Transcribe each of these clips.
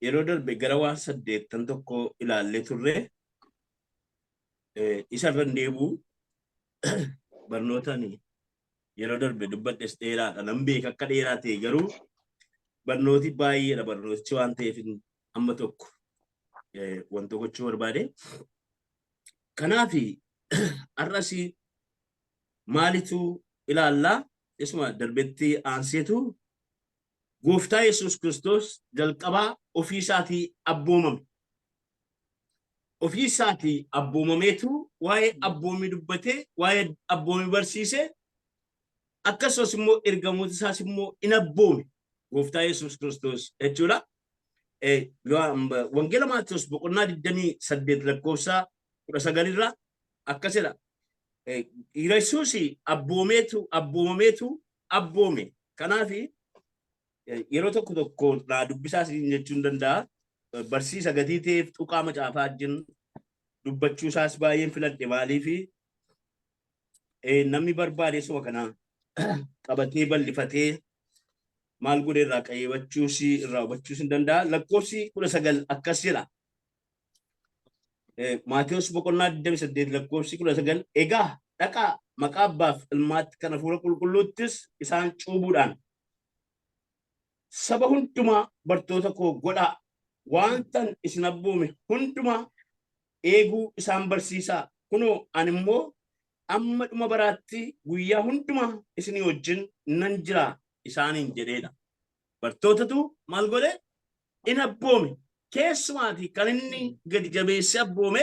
Yeroo darbe gara waan saddeettan tokko ilaallee turre, isa irra hin deebi'u. Barnootaan yeroo darbe dubbadhes dheeraadha. Nan beeka akka dheeraa ta'e, garuu barnooti baay'eedha barnootichi waan ta'eef amma tokko wanta gochuu barbaade. Kanaaf har'as maalitu ilaallaa? Isuma darbetti aanseetu Gooftaa Yesuus Kiristoos jalqabaa ofii isaatii abboomame. Ofii isaatii abboomameetu waa'ee abboomii dubbatee, waa'ee abboomii barsiise, akkasumas immoo ergamoota isaas immoo in abboome Gooftaa Yesuus Kiristoos jechuudha. Wangeela Maatewos boqonnaa 28 lakkoofsa 19 irraa akkas jedha. Yesuus abboomeetu abboomameetu abboome. Kanaaf yeroo tokko tokko naa dubbisaa isin jechuun danda'a. Barsiisa gatii ta'eef tuqaa macaafaa wajjin dubbachuu isaas baay'een filadhe, maaliif namni barbaade suma kana qabatee bal'ifatee maal godhe irraa qayyabachuus irraa hubachuus hin danda'a. Lakkoofsi 19 akkas jedha. Maatewos boqonnaa 28 lakkoofsi 19, egaa dhaqaa, maqaa Abbaaf Ilmaatti kan Hafuura Qulqulluuttis isaan cuubuudhaan saba hundumaa bartoota koo godhaa, waantan isin abboome hundumaa eeguu isaan barsiisaa, kunoo ani immoo amma dhuma baraatti guyyaa hundumaa isinii wajjin nan jira isaaniin jedheedha. Bartootatu maal godhe? In abboome. Keessumaati kan inni gadi jabeessee abboome,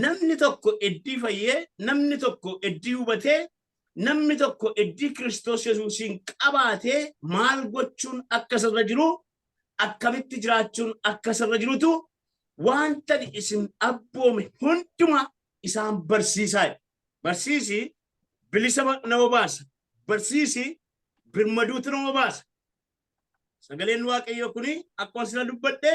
namni tokko eddii fayyee, namni tokko eddii hubatee, namni tokko eddii Kiristoos Yesuusiin qabaatee maal gochuun akka isarra jiru, akkamitti jiraachuun akka isarra jirutu wanta isin abboome hundumaa isaan barsiisaa. Barsiisi bilisa nama baasa. Barsiisi birmaduutu nama baasa. Sagaleen Waaqayyoo kuni akkuma sila dubbadhe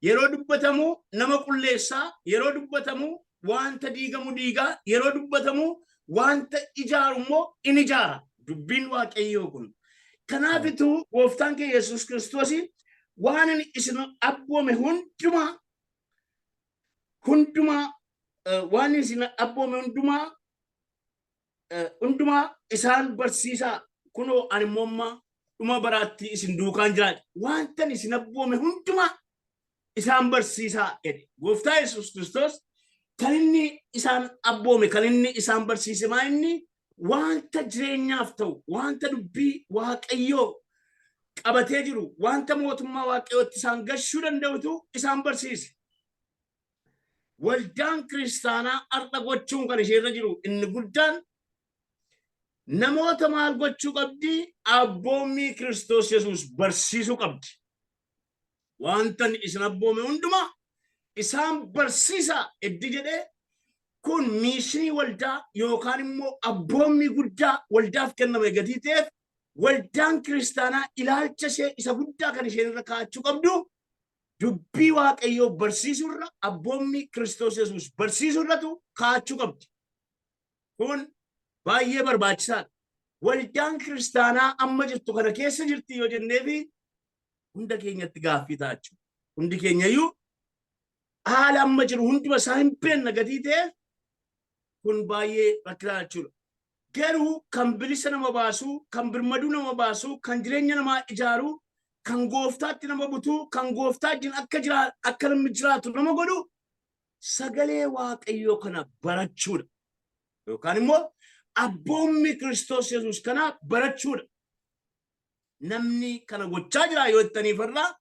yeroo dubbatamu nama qulleessaa, yeroo dubbatamu wanta diigamu diigaa, yeroo dubbatamu wanta ijaaru immoo in ijaara. Dubbiin Waaqayyoo kun. Kanaafitu gooftaan keenya Yesuus Kiristoos waan inni isin abboome hundumaa hundumaa waan isin abboome hundumaa hundumaa isaan barsiisaa, kunoo ani immoo amma dhuma baraatti isin duukaan jiraadha. Wantan isin abboome hundumaa isaan barsiisaa jedhe. Gooftaa Yesuus Kiristoos kan inni isaan abboome, kan inni isaan barsiise maa inni wanta jireenyaaf ta'u, wanta dubbii Waaqayyoo qabatee jiru, wanta mootummaa Waaqayyootti isaan gashuu danda'utu isaan barsiise. Waldaan kiristaanaa har'a gochuun kan isheerra jiru inni guddaan namoota maal gochuu qabdi? Abboommii Kiristoos Yesuus barsiisuu qabdi. Wanta isin abboome hundumaa isaan barsiisaa eddi jedhee, kun miishinii waldaa yookaan immoo abboommii guddaa waldaaf kenname gatii ta'eef, waldaan kiristaanaa ilaalcha ishee isa guddaa kan isheen irra kaa'achuu qabdu dubbii Waaqayyoo barsiisuurra, abboommii Kiristoos Yesuus barsiisuurratu kaa'achuu qabdi. Kun baay'ee barbaachisaadha. Waldaan kiristaanaa amma jirtu kana keessa jirti yoo jenneefi hunda keenyatti gaaffii ta'a jechuudha. Hundi keenyayyuu haala amma jiru hunduma isaa hin beekna gatii ta'eef kun baay'ee rakkisaa jechuudha. Garuu kan bilisa nama baasu, kan birmaduu nama baasu, kan jireenya namaa ijaaru, kan gooftaatti nama butu, kan gooftaa wajjin akka jira akka namni jiraatu nama godhu sagalee Waaqayyoo kana barachuudha. Yookaan immoo abboommi Kiristoos Yesuus kana barachuudha. Namni kana gochaa jira yoo jettaniif irraa,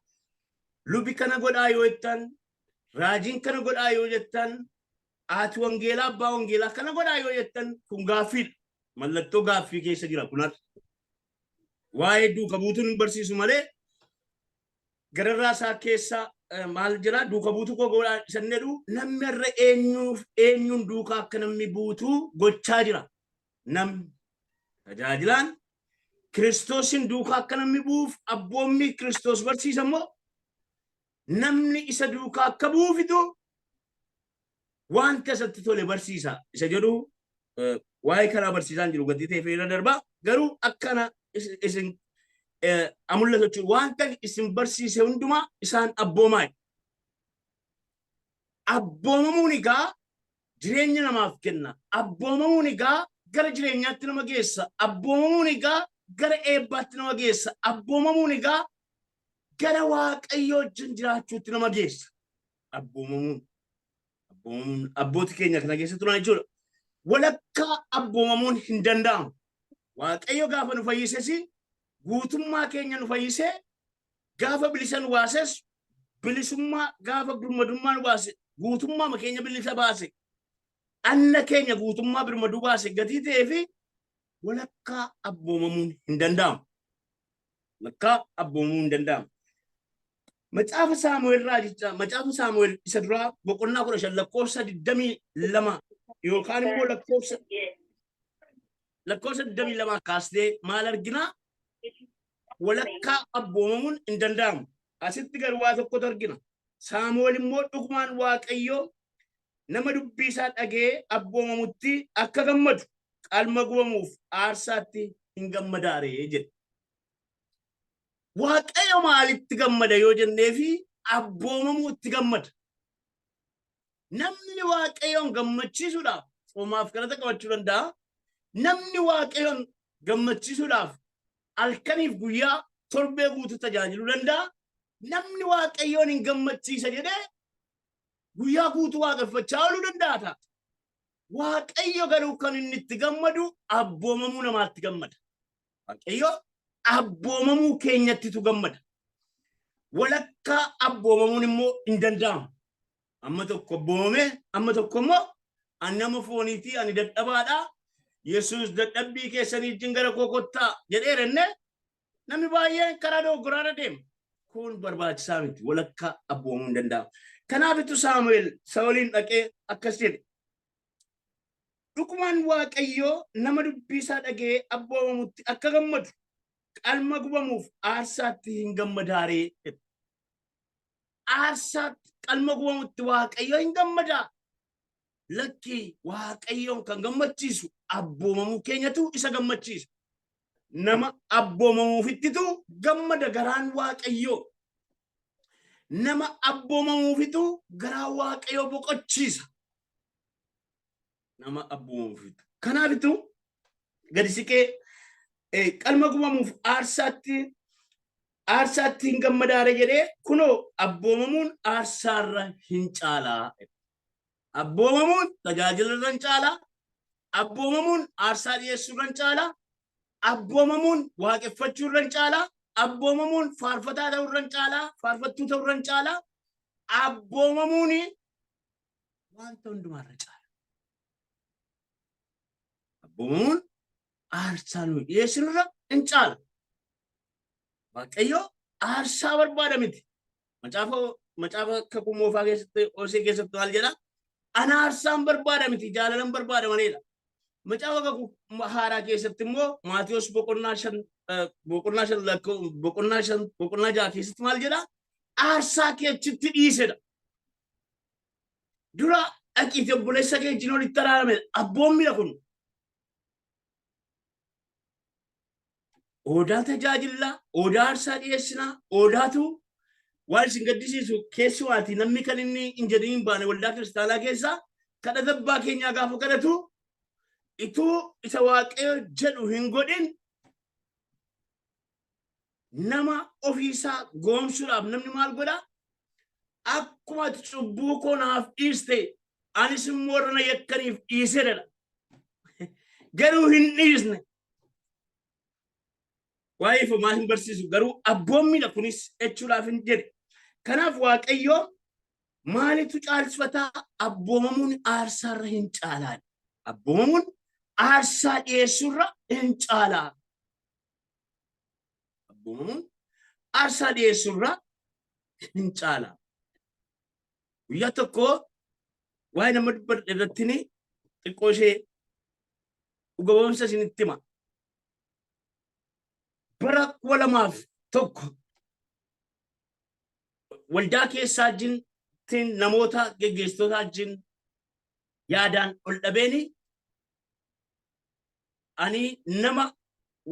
lubi kana godhaa yoo jettan, raajiin kana godhaa yoo jettan, haati wangeelaa, abbaa wangeelaa kana godhaa yoo jettan, kun gaaffiidha. Mallattoo gaaffii keessa jira kun har'a. Waa'ee duuka buutuun hin barsiisu malee gararraa isaa keessa maal jira? Duuka buutuu koo godhaa isan jedhu, namni har'a eenyuuf eenyuun duukaa akka namni buutuu gochaa jira? Namni tajaajilaan Kiristoosin duukaa akka namni bu'uuf abboommii Kiristoos barsiisa immoo namni isa duukaa akka buufitu wanta isatti tole barsiisa isa jedhu, waa'ee kanaa barsiisaan jiru gatii ta'eef irra darbaa, garuu akkana isin mul'atu jechuudha. Wanta isin barsiise hundumaa isaan abboomaa. Abboomamuun egaa jireenya namaaf kenna. Abboomamuun egaa gara jireenyaatti nama geessa. Abboomamuun egaa gara eebbaatti nama geessa. Abboomamuun egaa gara Waaqayyoo wajjin jiraachuutti nama geessa. Abboomamuun. Abboomamuun abbooti keenya kana keessa turan jechuudha. Walakkaa abboomamuun hin danda'amu. Waaqayyo gaafa nu fayyises guutummaa keenya nu fayyisee, gaafa bilisa nu baases bilisummaa, gaafa birmadummaa nu baase guutummaa keenya bilisa baase, dhanna keenya guutummaa birmaduu baase gatii ta'ee fi walakkaa abboomamuun hin danda'amu. Walakkaa abboomamuun hin danda'amu. Macaafa Saamu'eel raajichaa, Macaafa Saamu'eel isa duraa boqonnaa 15 lakkoofsa 22 yookaan immoo lakkoofsa 22 kaastee maal arginaa? Walakkaa abboomamuun hin danda'amu. Asitti garuu waa tokkotu argina. Saamu'eel immoo dhugumaan Waaqayyoo nama dubbii isaa dhaga'ee abboomamutti akka gammadu qalma gubamuuf aarsaatti hin gammadaaree jedhe. Waaqayyo maalitti gammada yoo jennee fi abboomamuutti gammada. Namni Waaqayyoon gammachiisuudhaaf soomaaf kadhata qabachuu danda'a. Namni Waaqayyoon gammachiisuudhaaf halkaniif guyyaa torbee guutuu tajaajiluu danda'a. Namni Waaqayyoon hin gammachiisa jedhee guyyaa guutuu waaqeffachaa ooluu danda'a ta'a. Waaqayyo garuu kan inni itti gammadu abboomamuu namaatti gammada. Waaqayyo abboomamuu keenyattitu gammada. Walakkaa abboomamuun immoo hin danda'amu. Amma tokko abboomamee, amma tokko immoo ani nama fooniitii, ani dadhabaadha. Yesuus dadhabbii keessanii wajjin gara koo kottaa jedheera inni namni baay'een karaa dogoggoraarra deema. Kun barbaachisaa miti. Walakkaa abboomamuu hin danda'amu. Kanaafitu Saamu'eel Saa'oliin dhaqee akkas jedhe. Dhugumaan Waaqayyoo nama dubbii isaa dhaga'ee abboomamutti akka gammadu qalma gubamuuf aarsaatti hin gammadaaree jedhe. Aarsaatti, qalma gubamutti Waaqayyo hin gammadaa? Lakki, Waaqayyoon kan gammachiisu abboomamuu keenyatu isa gammachiisa. Nama abboomamuufittitu gammada garaan Waaqayyoo. Nama abboomamuufitu garaa Waaqayyoo boqochiisa. Nama abboomamuufitu. Kanaafitu gadi siqee qalma gubamuuf aarsaatti hin gammadaare jedhee, kunoo abboomamuun aarsaarra hin caalaa. Abboomamuun tajaajila irra hin caalaa. Abboomamuun aarsaa dhiyeessuu irra hin caalaa. Abboomamuun waaqeffachuu irra hin caalaa. Abboomamuun faarfataa ta'uu irra hin caalaa. Faarfattuu ta'uu irra hin caalaa. Abboomamuun wanta hundumaa irra caala. Abboomamuun aarsaa nuyi dhiyeessinu irra hin caala. Waaqayyo aarsaa barbaada miti. Macaafa Kakuu Moofaa keessatti, Hosee keessatti maal jedha? Ana aarsaan barbaada miti, jaalalan barbaada maleedha. Macaafa Kakuu Haaraa keessatti immoo Maatiyos boqonnaa 5, boqonnaa 5 boqonnaa 5, boqonnaa 6 keessatti maal jedha? Aarsaa kee achitti dhiisedha. Dura dhaqiitii obboleessa kee wajjin walitti araarame. Abboommidha kun. Odaa tajaajillaa, odaa aarsaa dhiyeessinaa, odaatu waan isin gaddisiisu keessumaati namni kan inni hin jedhin hin baane waldaa kiristaanaa keessaa kadhata abbaa keenyaa gaafa kadhatu ituu isa Waaqayyo jedhu hin godhin nama ofiisaa goomsuudhaaf namni maal godha? Akkuma ati cubbuu koo naaf dhiiste anis immoo warra na yakkaniif dhiiseera. Garuu hin dhiisne. Waa'ee fomaa hin barsiisu, garuu abboommiidha kunis jechuudhaaf hin jedhe. Kanaaf Waaqayyo maalitu caalchifataa? Abboomamuun aarsaarra hin caalaa. Abboomamuun aarsaa dhiyeessuurra hin caalaa. Abboomamuun aarsaa dhiyeessuurra hin caalaa. Guyyaa tokko waa'ee nama dubbadhe irratti xiqqoo ishee dhuga ba'umsa isinitti hima. Bara 2001 waldaa keessaa wajjin namoota geggeessitoota wajjin yaadaan ol dhabeeni ani nama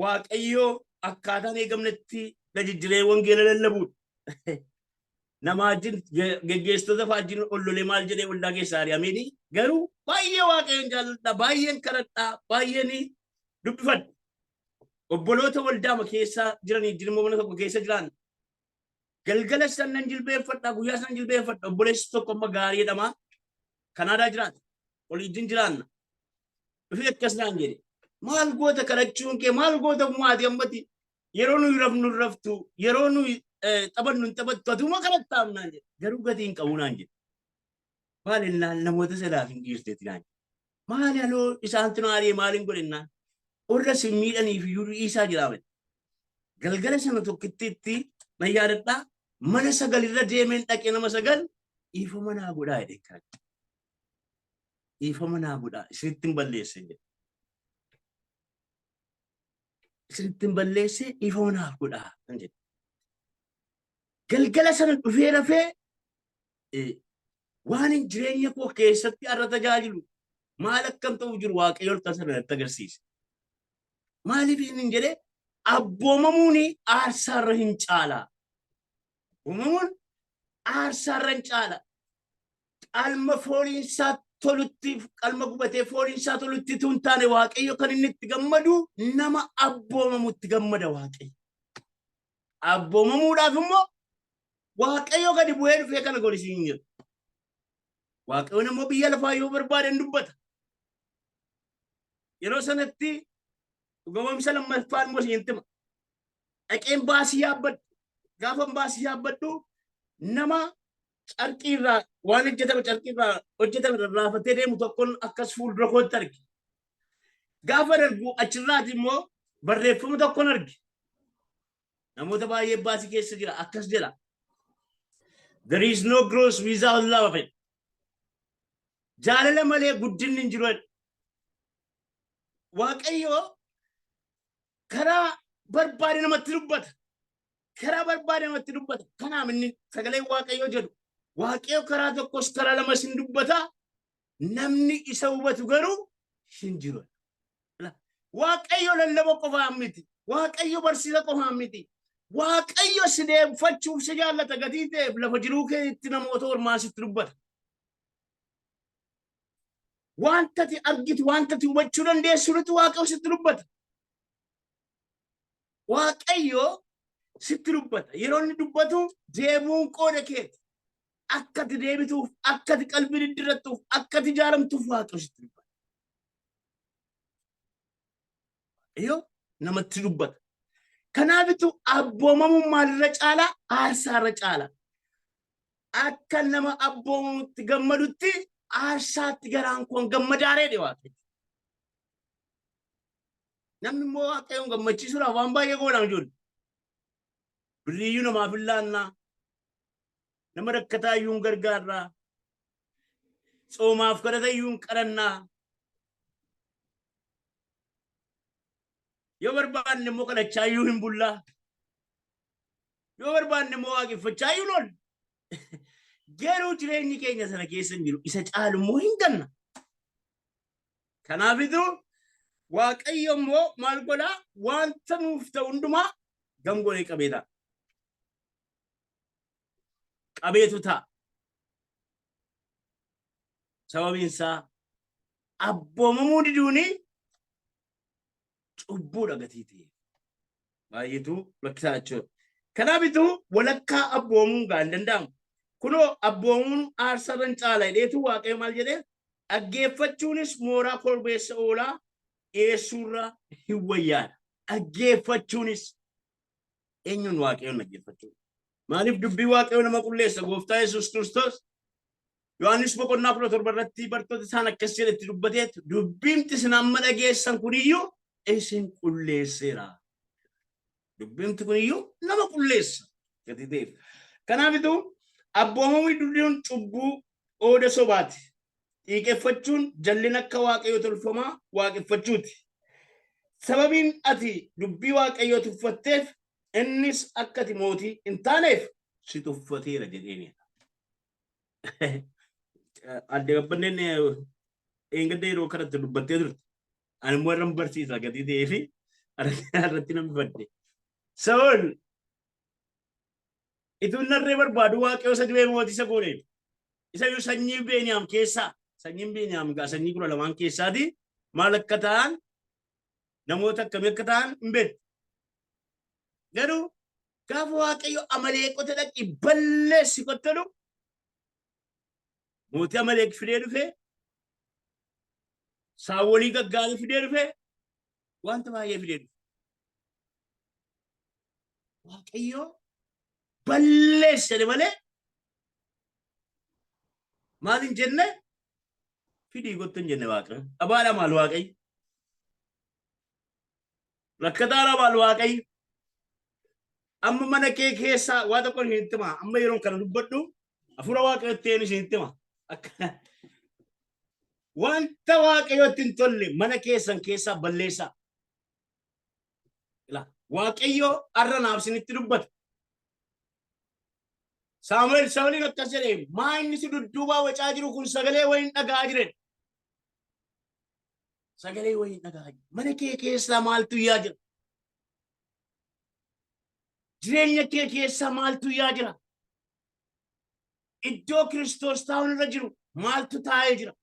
Waaqayyoo akkaataan eegamnetti na jijjiree wangeela lallabuudha. Nama wajjin geggeessitoota fa'aa wajjin ol lolee maal jedhee waldaa keessaa ari'ameeni garuu baay'ee Waaqayyoon jaalladha, baay'een kadhadha, baay'een dubbifadha. Obboloota waldaama keessa jiranii wajjin immoo mana tokko keessa jiran galgala san nan jilbeenfadha, guyyaa san jilbeenfadha. Obboleessi tokko amma gaarii jedhama. Kanaadaa jiraata. Olii wajjin jiraanna. Dhufee akkas naan jedhe. Maal goota kadhachuun kee, maal goota maati ammati yeroo nuyi rafnu hin raftu, yeroo nuyi taphannu hin taphattu, atuma kadhattaam naan jedhe. Garuu gatii hin qabu naan jedhe. Maal innaan namoota sadaaf hin dhiirteeti naan jedhe. Maali aloo isaantu na ari'e maaliin godhe innaan. Warra si miidhaniif iyyuu dhiisaa jira miti. Galgala sana tokkittiitti nan yaadadhaa mana sagal irra deemeen dhaqee nama sagal dhiifama naa godhaa jedhee kadhadhe. Dhiifama naa godhaa isinitti hin balleesse jedhe. Isinitti hin balleesse, dhiifama naaf godhaa kan jedhe. Galgala sana dhufee rafee waan hin jireenya koo keessatti har'a tajaajilu maal akkam ta'u jiru Waaqayyo halkan sana natti agarsiise. Maaliif isin hin jedhee abboomamuun aarsaarra hin caala. Abboomamuun aarsaarra hin caala. Qalma fooliinsaa tolutti, qalma gubatee fooliinsaa tolutti tun taane Waaqayyo kan inni itti gammadu nama abboomamutti gammada Waaqayyo. Abboomamuudhaaf immoo Waaqayyo gadi bu'ee dhufee kana godhi siin jedhu. Waaqayyoon immoo biyya lafaa yoo barbaade hin dubbata. Yeroo sanatti gowwomsa lammaffaan immoo siin hima. Dhaqeen baasii yaabbadhu. Gaafa baasii yaabbadhu nama carqii irraa waan hojjetame, carqii irraa hojjetame rarraafatee deemu tokkoon akkas fuuldura kootti arge. Gaafa darbu achirraati immoo barreeffama tokkoon arge. Namoota baay'ee baasii keessa jira, akkas jedha. "There is no growth without love." Jaalala malee guddinni hin jiru. Waaqayyo karaa barbaade namatti dubbata. Karaa barbaade namatti dubbata. Kanaaf inni sagalee Waaqayyoo jedhu. Waaqayyo karaa tokkos karaa lamas hin dubbata. Namni isa hubatu garuu hin jiru. Waaqayyo lallaba qofaan miti. Waaqayyo barsiisa qofaan miti. Waaqayyo si deemfachuuf si jaallata gatii ta'eef lafa jiruu keetti namoota ormaa sitti dubbata. Wanta ati argitu, wanta ati hubachuu dandeessuutu Waaqayyo sitti dubbata. Waaqayyo sitti dubbata. Yeroo inni dubbatu deebuun qooda keeti. Akka ati deebituuf, akka ati qalbii diddirattuuf, akka ati ijaaramtuuf Waaqayyo sitti dubbata. Waaqayyo namatti dubbata. Kanaafitu abboomamuun maalirra caala? Aarsaarra caala. Akka nama abboomamutti gammadutti aarsaatti garaan koon gammadaaree dhe Waaqayyo. Namni immoo Waaqayyoon gammachiisuudhaaf waan baay'ee goona ijoollee. Birriiyyuu namaaf hin laannaa. Nama rakkataa iyyuu hin gargaarraa. Tsoomaaf kadhata iyyuu hin kadhannaa. Yoo barbaanne immoo kadhachaa iyyuu hin bullaa. Yoo barbaanne immoo waaqeffachaa iyyuu hin oolla. Garuu jireenyi keenya sana keessa hin jiru. Isa caalu immoo hin ganna. Kanaafitu Waaqayyo immoo maal godhaa? Wanta nuuf ta'u hundumaa gangolee qabee ta'a. Qabeetu ta'a. Sababiin isaa abboomamuu diduuni cubbuudha gatii ta'e. Baay'eetu rakkisaa jechuudha. Kanaafitu walakkaa abboomuun gaa hin danda'amu. Kunoo abboomuun aarsaarra hin caala jedheetu Waaqayyo maal jedhee, dhaggeeffachuunis mooraa korbeessa oolaa dhiyeessuurra hin wayyaadha. Dhaggeeffachuunis eenyuun? Waaqayyoon dhaggeeffachuun. Maaliif? Dubbii Waaqayyoo nama qulleessa. Gooftaa Yesuus Kiristoos Yohaannis boqonnaa 17 irratti bartoota isaan akkas jedhetti dubbateetu, dubbiimti isin amma dhageessan kuniyyuu isin qulleesseera. Dubbiimti kuniyyuu nama qulleessa. Gati ta'eef. Kanaafituu abboomamuu diduun cubbuu ooda sobaati. Xiiqeffachuun jallina akka Waaqayyo tolfamaa waaqeffachuuti. Sababiin ati dubbii Waaqayyoo tuffatteef innis akka ati mootii hin taaneef si tuffateera jedheeni. Adde Gabbanneen eengadda yeroo kanatti dubbattee turte. Ani immoo irran barsiisa gatii ta'ee fi irratti nan bifadhe. Saa'ol ituun narree barbaadu Waaqayyo isa dibee mootii isa godhe. Isa iyyuu sanyii Beeniyaam keessaa, sanyiin Beeniyaam gaa sanyii 12 keessaati maal akka ta'an, namoota akkamii akka ta'an hin beektu. Garuu gaafa Waaqayyo Amaleeqota dhaqi balleessi kottadu, mootii Amaleeq fidee dhufee, saawwolii gaggaarii fidee dhufee, wanta baay'ee fidee dhufe. Waaqayyo balleesse malee maal hin jenne, fidii gottu hin jenne. Waaqayyo abaadha maal? Waaqayyo rakkataadha maal? Waaqayyo amma mana kee keessaa waa tokko hin hima. Amma yeroon kana dubbadhu hafuura Waaqayyotti een isin hima. Wanta Waaqayyotti hin tolle mana keessan keessaa balleessaa. Waaqayyo har'a naaf isinitti dubbata. Saamu'eel Saa'oliin akkas jedhee, maa inni si dudduubaa wacaa jiru kun, sagalee wayiin dhaga'aa jiren. Sagalee wayiin dhaga'aa jira. Mana kee keessaa maaltu iyyaa jira? Jireenya kee keessaa maaltu iyyaa jira? Iddoo Kiristoos taa'uun irra jiru maaltu taa'ee jira?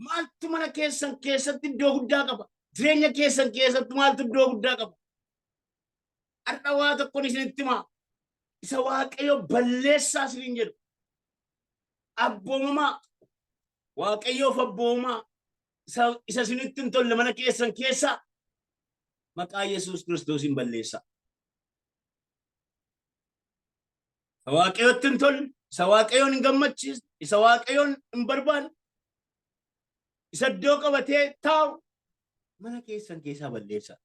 Maaltu mana keessan keessatti iddoo guddaa qaba? Jireenya keessan keessatti maaltu iddoo guddaa qaba? Har'a waa tokkoon isinitti himaa. Isa Waaqayyo balleessaa isiniin jedhu. Abboomamaa. Waaqayyoof abboomamaa. Isa isinitti hin tolle mana keessan keessaa maqaa Yesuus Kiristoosiin balleessaa. Isa Waaqayyotti hin tolle, isa Waaqayyoon hin gammachiisne, isa Waaqayyoon hin barbaanne, isa iddoo qabatee taa'u mana keessan keessaa balleessaa.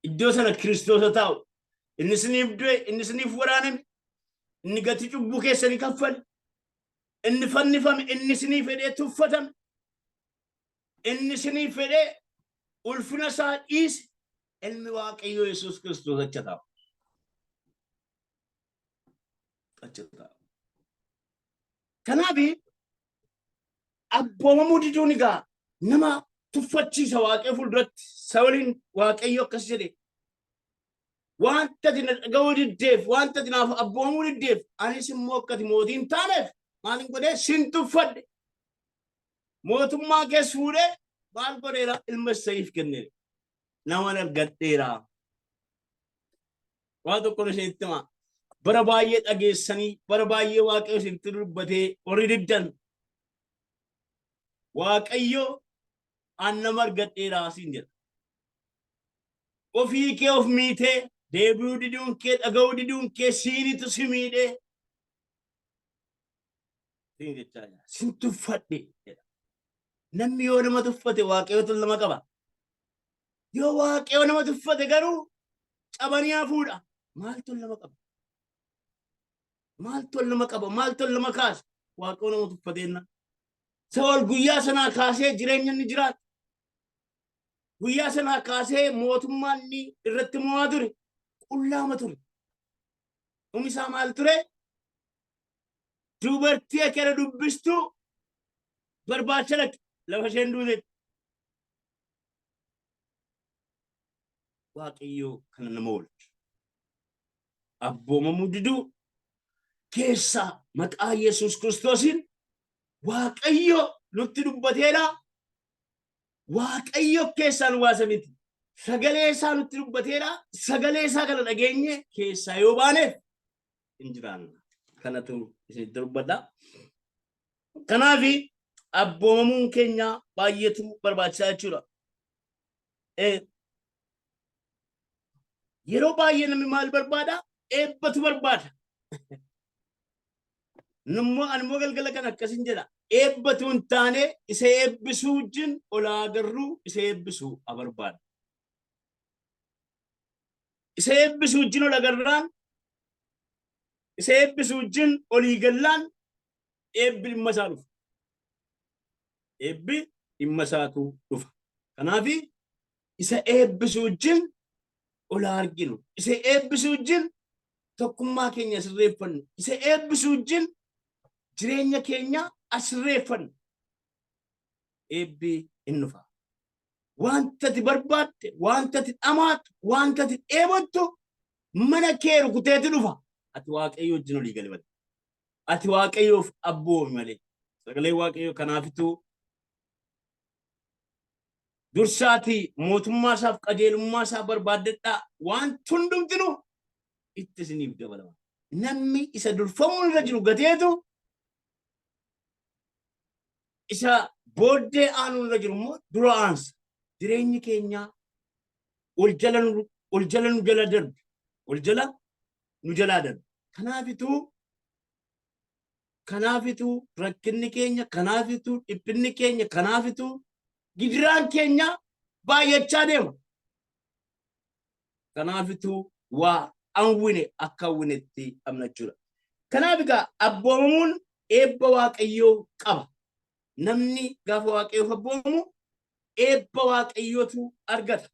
Iddoo sana Kiristoosa taa'u. Inni isiniif du'e, inni isiniif waraaname, inni gatii cubbuu keessanii kaffale, inni fannifame, inni isiniif fedhee tuffatame, inni isiniif fedhee ulfina isaa dhiise, ilmi Waaqayyoo Yesuus Kiristoos acha taa'u. Acha taa'u. Kanaaf abboomamuu diduun egaa nama tuffachiisa Waaqayyo fuulduratti. Saawoliin Waaqayyo akkas jedhe: "Wanta ati na dhaga'uu diddeef, wanta ati naaf abboomamuu diddeef, anis immoo akka ati mootii hin taaneef maalin godhee sin tuffadhe. Mootummaa kees fuudhee maal godheera? Ilma Isseeyiif kenneera. Naman argadheera." Waa tokko isinitti himaa. Bara baay'ee dhageessanii, bara baay'ee Waaqayyo isinitti dubbatee warri diddan, Waaqayyo an nama argadheera siin jedha. Ofii kee of miitee deebi'uu diduun kee, dhaga'uu diduun kee siinitu si miidhee siin jechaa jira. Sin tuffadhe jedha. Namni yoo nama tuffate Waaqayyotu nama qaba. Yoo Waaqayyo nama tuffate garuu cabanii hafuudha. Maaltu nama qaba? Maaltu nama qaba? Maaltu nama kaasa? Waaqayyo nama tuffateenna. Saa'ol guyyaa sanaa kaasee jireenya inni jiraatu. Guyyaa sanaa kaasee mootummaan inni irratti mo'aa ture. Qullaama ture. Dhumi isaa maal ture? Dubartii ekera dubbistuu barbaacha dhaqe lafa isheen duutetti. Waaqayyoo kana nama oolchu. Abboomamuu diduu keessaa maqaa Yesuus Kiristoosiin Waaqayyo nutti dubbateera. Waaqayyo keessaa nu baasa miti. Sagalee isaa nutti dubbateera. Sagalee isaa kana dhageenye keessaa yoo baaneef hin jiraanna. Kanatu isinitti dubbadha. Kanaaf abboomamuun keenya baay'eetu barbaachisaa jechuudha. Yeroo baay'ee namni maal barbaada? Eebbatu barbaada. Nummoo animmoo galgala kan akkasin jedha. Eebbatu hin taane, isa eebbisuu wajjin ol agarruu, isa eebbisuu barbaada. Isa eebbisuu wajjin ol agarraan, isa eebbisuu wajjin olii gallaan, eebbi dhimma isaa dhufa. Eebbi dhimma isaatu dhufa. Kanaaf isa eebbisuu wajjin ol arginu. Isa eebbisuu wajjin tokkummaa keenya sirreeffannu. Isa eebbisuu wajjin jireenya keenya asirreeffannu. Eebbi hin dhufa. Wanta ati barbaadde, wanta ati dhamaatu, wanta ati dheebottu mana kee rukuteeti dhufa. Ati Waaqayyo wajjin olii gali malee. Ati Waaqayyoof abboomi malee. Sagalee Waaqayyoo kanaafituu dursaatii mootummaa isaaf qajeelummaa isaa barbaaddadhaa waan hundumtinuu itti isiniif dabalama. Namni isa durfamuun irra jiru gateetu isa booddee aanuun irra jiru immoo dura aansa. Jireenyi keenya ol jala nu ol jala nu jala darbe. Ol jala nu jalaa darbe. Kanaafituu rakkinni keenya, kanaafituu dhiphinni keenya, kanaafituu gidiraan keenya baay'achaa deema. Kanaafituu waa hawwine akka hawwinetti amnachuudha. Kanaaf egaa abboomamuun eebba Waaqayyoo qaba. Namni gaafa Waaqayyoof abboomamu eebba Waaqayyootu argata.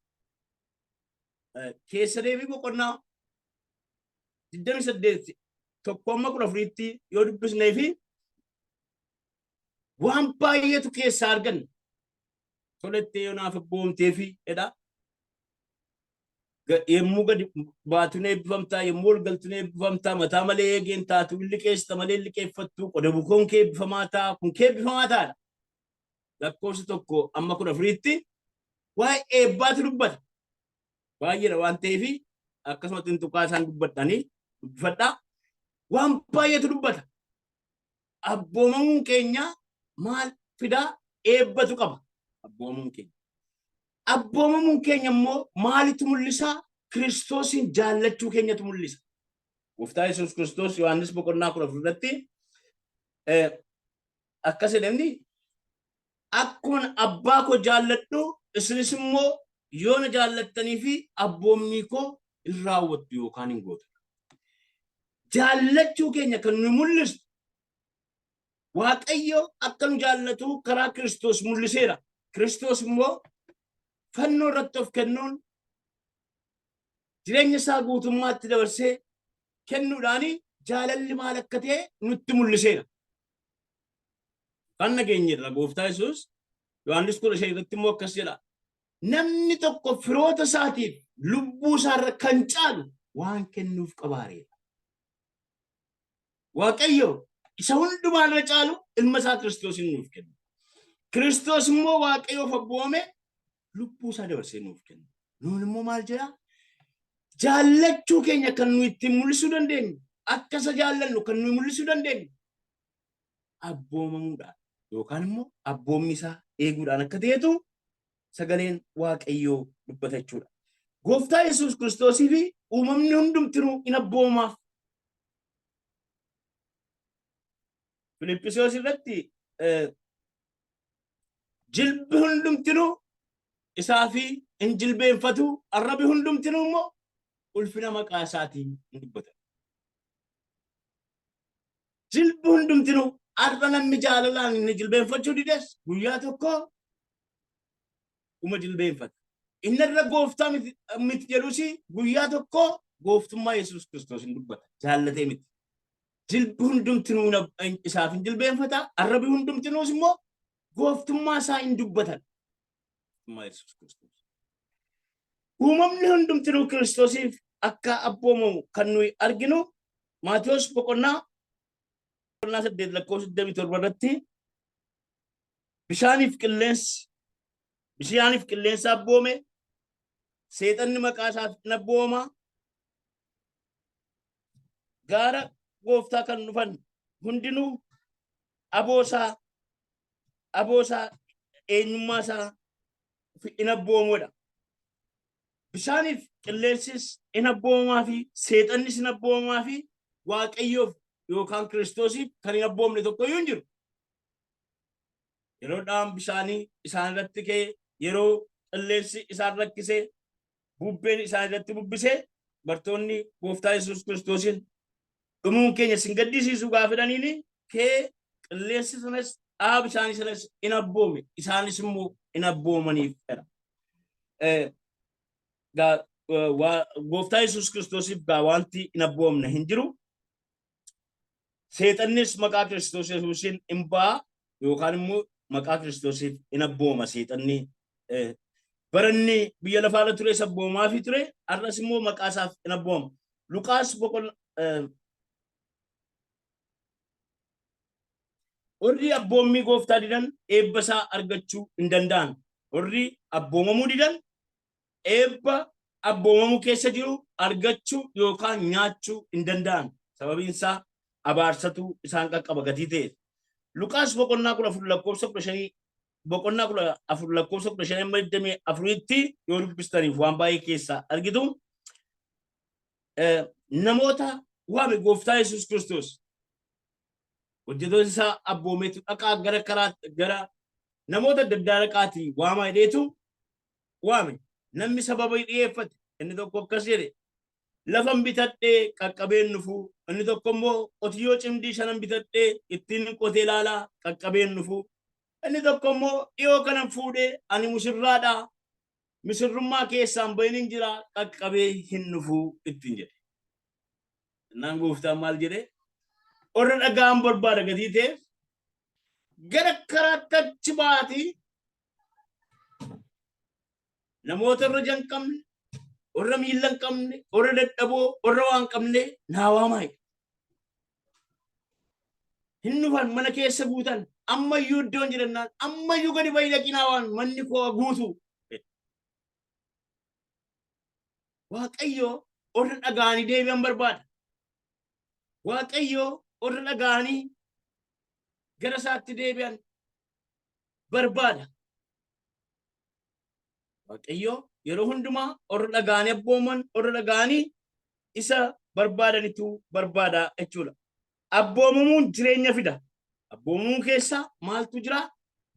Keessa deebii boqonnaa 28 tokko amma 14tti yoo dubbisnee fi waan baay'eetu keessaa arganna. Tolettee yoo naaf abboomtee fi jedha. Yommuu gadi baatu ni eebbifamtaa, yommuu ol galtu ni eebbifamtaa, mataa malee eegeen taatu, hin liqeessita malee hin liqeeffattu, qoda bukoon kee eebbifamaa ta'a, kun kee eebbifamaa ta'adha. Lakkoofsa 1 amma 14tti waa'ee eebbaatu dubbata. Baay'eedha waan ta'eef akkasumatti hin tuqaa isaan dubbadhanii dubbifadhaa. Waan baay'eetu dubbata. Abboomamuun keenya maal fidaa? Eebbatu qaba. Abboomamuun keenya. Abboomamuun keenya immoo maalitu mul'isa? Kiristoosiin jaallachuu keenyatu mul'isa. Gooftaa Yesuus Kiristoos Yohaannis boqonnaa 14 irratti akkas jedhamni akkuma abbaa koo jaalladhu isinis immoo yoo na jaallattanii fi abboommii koo hin raawwattu yookaan hin gootu. Jaallachuu keenya kan nu mul'isu Waaqayyo akka nu jaallatu karaa Kiristoos mul'iseera. Kiristoos immoo fannoo irratti of kennuun jireenya isaa guutummaatti dabarsee kennuudhaan jaalalli maal akka ta'e nutti mul'iseera. Kan nageenyerra Gooftaa Yesuus Yohaannis 15 irratti immoo akkas jedha. Namni tokko firoota isaatiif lubbuu isaarra kan caalu waan kennuuf qabaareedha. Waaqayyo isa hundumaa irra caalu ilma isaa Kiristoosiin nuuf kenna. Kiristoos immoo Waaqayyoof abboome lubbuu isaa dabarsee nuuf kenna. Nuun immoo maal jedhaa? Jaallachuu keenya kan nuyi ittiin mul'isuu dandeenyu, akka isa jaallannu kan nuyi mul'isuu dandeenyu abboomamuudhaan yookaan immoo abboommi isaa eeguudhaan akka ta'etu sagaleen Waaqayyoo dubbata jechuudha. Gooftaa Yesuus Kiristoosii fi uumamni hundumtinuu in abboomaaf. Filiphisiyoos irratti jilbi hundumtinuu isaa fi in jilbeenfatu, arrabi hundumtinuu immoo ulfina maqaa isaatiin in dubbata. Jilbi hundumtinuu har'a namni jaalalaan inni jilbeenfachuu dides guyyaa tokko uma jilbeenfata. Inni irra gooftaa miti jedhus guyyaa tokko gooftummaa Yesuus Kiristoos hin dubbata. Jaallatee miti. Jilbi hundumtinuu isaaf hin jilbeenfata. Arrabi hundumtinuus immoo gooftummaa isaa hin dubbatan. Gooftummaa Yesuus Kiristoos. Uumamni hundumtinuu Kiristoosiif akka abboomamu kan nuyi arginu Maatiyos boqonnaa 8 lakkoofsa 27 irratti bishaaniif qilleensi bishaaniif qilleensa abboome, seexanni maqaa isaaf in abbooma, gaara gooftaa kan dhufan hundinuu aboosaa eenyummaa isaa in abboomoodha. Bishaaniif qilleensis in abboomamaa fi seexannis in abboomamaa fi Waaqayyoof yookaan Kiristoosiif kan hin abboomne tokko iyyuu hin jiru. Yeroo dha'aan bishaanii isaan irratti ka'e, yeroo qilleensi isaan rakkise, bubbeen isaan irratti bubbise, bartoonni Gooftaa Yesuus Kiristoosiin dhumuun keenya sin gaddisiisu gaafa jedhaniini kee qilleensi sanas dha'a bishaanii sanas in abboome, isaanis immoo in abboomaniif jedha. Gooftaa Yesuus Kiristoosiif gaa wanti hin abboomne hin jiru. Seexannis maqaa Kiristoos Yesuusiin in ba'a yookaan immoo maqaa Kiristoosiif in abbooma seexanni. Baranni biyya lafaarra ture abboomaafii ture, har'as immoo maqaa isaaf hin abboomama. Luqaas boqonnaa Warri abboommii gooftaa didan eebba isaa argachuu hin danda'an. Warri abboomamuu didan eebba abboomamuu keessa jiru argachuu yookaan nyaachuu hin danda'an. Sababiin isaa abaarsatu isaan qaqqaba gatii ta'eef. Luqaas boqonnaa 14 lakkoofsa 15 boqonnaa 14 lakkoofsa 15 hamma 24tti yoo dubbistaniif waan baay'ee keessaa argitu. Namoota waame gooftaa Yesuus Kiristoos hojjetoota isaa abboomeetu dhaqaa gara karaa gara namoota adda addaa dhaqaatii waamaa jedheetu waame. Namni sababa dhiyeeffate inni tokko akkas jedhe lafan bitadhee qaqqabeen dhufu, inni tokko immoo qotiyyoo cimdii shanan bitadhee ittiin qotee ilaalaa qaqqabeen dhufu, inni tokko immoo dhiyoo kanan fuudhee ani musirraadha misirrummaa keessaan bahin hin jira qaqqabee hin dhufu ittiin jedhe. Innaan gooftaan maal jedhe? Warra dhaga'an barbaada gatii ta'eef gara karaatti achi baatii namoota irra ija hin qabne, warra miilla hin qabne, warra dadhaboo, warra waan qabne naa waamaa jedhe. Hin dhufan mana keessa guutan ammayyuu iddoon jirannaan ammayyuu gadi bahi dhaqii naa waan manni koo guutu. Waaqayyo warra dhaga'anii deebi'an barbaada. Waaqayyo warra dhaga'anii gara isaatti deebi'an barbaada. Waaqayyo yeroo hundumaa warra dhaga'anii abbooman, warra dhaga'anii isa barbaadanitu barbaada jechuudha. Abboomamuun jireenya fida. Abboomamuu keessa maaltu jira?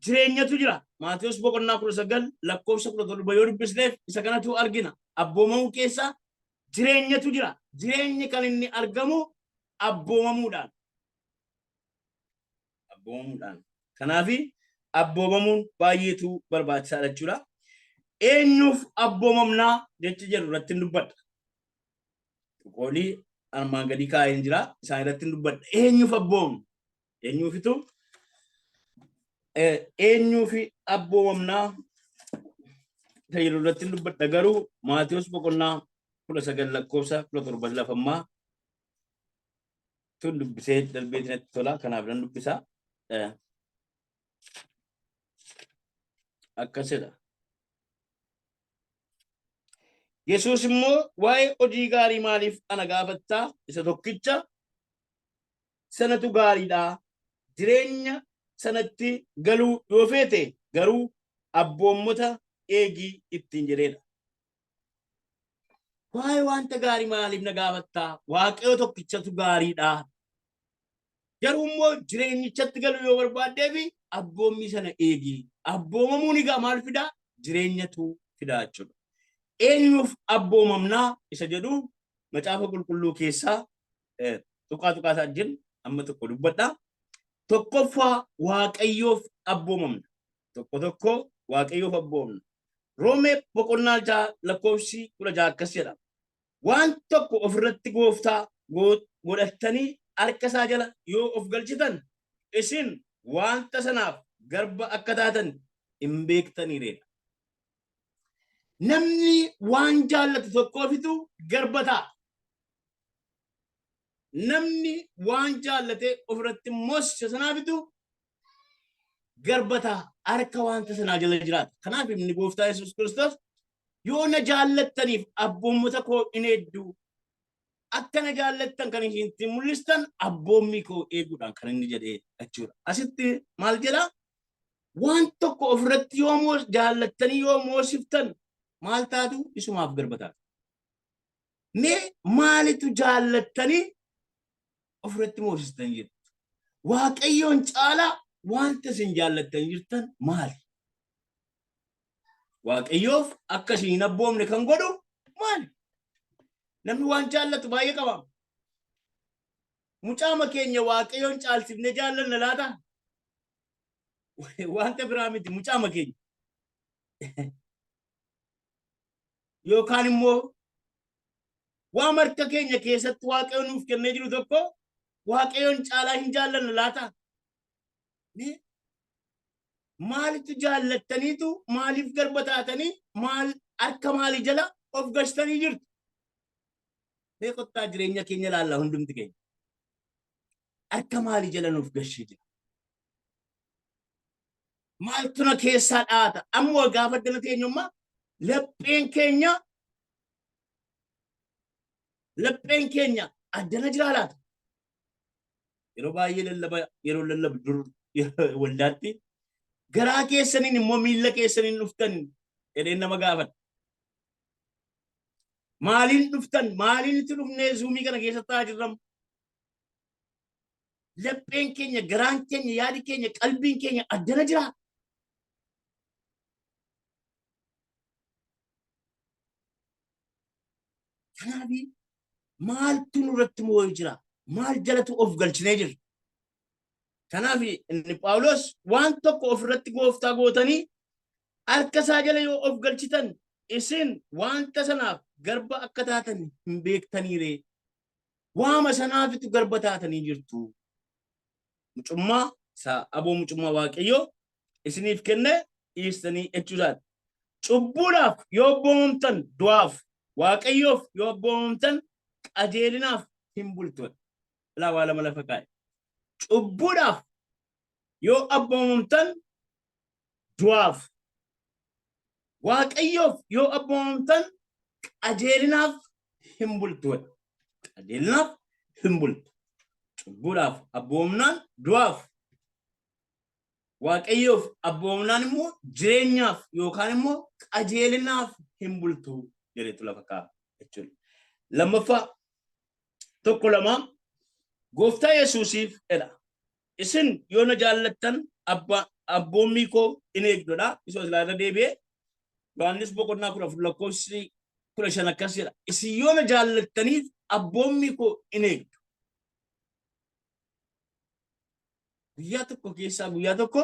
Jireenyatu jira. Maatewos boqonnaa 19 lakkoofsa 17 yoo dubbisneef isa kanatu argina. Abboomamuu keessa jireenyatu jira. Jireenyi kan inni argamu abboomamuudhaan. Abboomamuudhaan. Kanaaf abboomamuun baay'eetu barbaachisaadha jechuudha. Eenyuuf abboomamnaa jecha jedhu irratti hin dubbadha. Tuqoolii armaan gadii kaa'een jira. Isaan irratti hin dubbadha. Eenyuuf abboomamna? Eenyuufitu eenyuufi abboomamnaa isa jedhu irratti hin dubbadha. Garuu Maatewos boqonnaa 19 lakkoofsa 17 lafammaa tun dubbisee darbeetiin natti tola. Kanaaf nan dubbisa. Akkasidha. Yesuus immoo waa'ee hojii gaarii maaliif ana gaafattaa? Isa tokkicha sanatu gaariidha. Jireenya sanatti galuu yoo feete garuu abboommota eegii ittiin jedheedha. Waa'ee wanta gaarii maaliif na gaafattaa? Waaqayyo tokkichatu gaariidha. Garuu immoo jireenyichatti galuu yoo barbaaddeefi abboommii sana eegi. Abboomamuun egaa maal fidaa? Jireenyatu fidaa jechuudha. Eenyuuf abboomamnaa isa jedhu macaafa qulqulluu keessaa tuqaa tuqaa isaa jiru amma tokko dubbadha. Tokkoffaa Waaqayyoof abboomamna. Tokko tokko Waaqayyoof abboomamna. Roomee boqonnaa 6 lakkoofsi 16 akkas jedha. Waan tokko ofirratti gooftaa godhattanii harka isaa jala yoo of galchitan isin wanta sanaaf garba akka taatan hin beektaniireedha. Namni waan jaallatu tokkoofitu garba ta'a. Namni waan jaallatee ofirratti moosise sanaafitu garba ta'a. Harka wanta sanaa jala jiraata. Kanaaf inni gooftaa Yesuus Kiristoos yoo na jaallattaniif abboommota koo in eeddu. Akka na jaallattan kan isin ittiin mul'istan abboommii koo eeguudhaan kan inni jedhee jechuudha. Asitti maal jedhaa? Waan tokko ofirratti yoo jaallattanii yoo moosiftan maal taatu? Isumaaf garba taatu. Mee maalitu jaallattanii ofirratti moosistan jirtu? Waaqayyoon caalaa wanta isin jaallattan jirtan maali? Waaqayyoof akka isin hin abboomne kan godhu maali? Namni waan jaallatu baay'ee qaba. Mucaama keenya Waaqayyoon caalsifnee jaallanna laata? Wanta biraa miti mucaama keenya. Yookaan immoo waan harka keenya keessatti Waaqayyo nuuf kennee jiru tokko Waaqayyoon caalaa hin jaallanna laata? Mee? Maalitu jaallattaniitu maaliif garba taatanii maal harka maalii jala of gashtanii jirtu? Mee kottaa jireenya keenya ilaallaa hundumti keenya. Harka maalii jala nuuf gashee jira? Maaltu na keessaa dhaata? Amma gaafa addana teenyummaa lapheen keenya lapheen keenya addana jiraa laata? Yeroo baay'ee lallaba yeroo lallabu dur waldaatti garaa keessaniin immoo miilla keessaniin dhuftan jedheen nama gaafadha. Maaliin dhuftan? Maaliin itti dhufnee zuumii kana keessa taa'aa jirram? Lapheen keenya, garaan keenya, yaadi keenya, qalbiin keenya addana jira. Kanaaf maaltu nurratti moo'ee jira? Maal jalatu of galchinee jirra? Kanaaf inni Phaawulos waan tokko ofirratti gooftaa gootanii harka isaa jala yoo of galchitan isin wanta sanaaf garba akka taatan hin beektaniiree. Waama sanaafitu garba taatanii jirtu. Mucummaa isaa aboo mucummaa Waaqayyoo isiniif kenne dhiistanii jechuu isaati. Cubbuudhaaf yoo abboomamtan du'aaf, Waaqayyoof yoo abboomamtan qajeelinaaf hin bultu. Ilaa waa lama lafa kaa'e. Cubbuudhaaf yoo abboomamtan du'aaf, Waaqayyoof yoo abboomamtan qajeelinaaf hin bultu. Qajeelinaaf hin bultu. Cubbuudhaaf abboomamnaan du'aaf, Waaqayyoof abboomamnaan immoo jireenyaaf yookaan immoo qajeelinaaf hin bultu jedhetu lafa kaa'a jechuudha. Lammaffaa 1:2 Gooftaa Yesuusiif jedha. Isin yoo na jaallattan abbaa abboommii koo in eegdudha. Isoo silaa irra deebi'ee Yohaannis boqonnaa 14 lakkoofsi 15 akkas jedha. Isin yoo na jaallattaniif abboommii koo in eegdu. Guyyaa tokko keessaa guyyaa tokko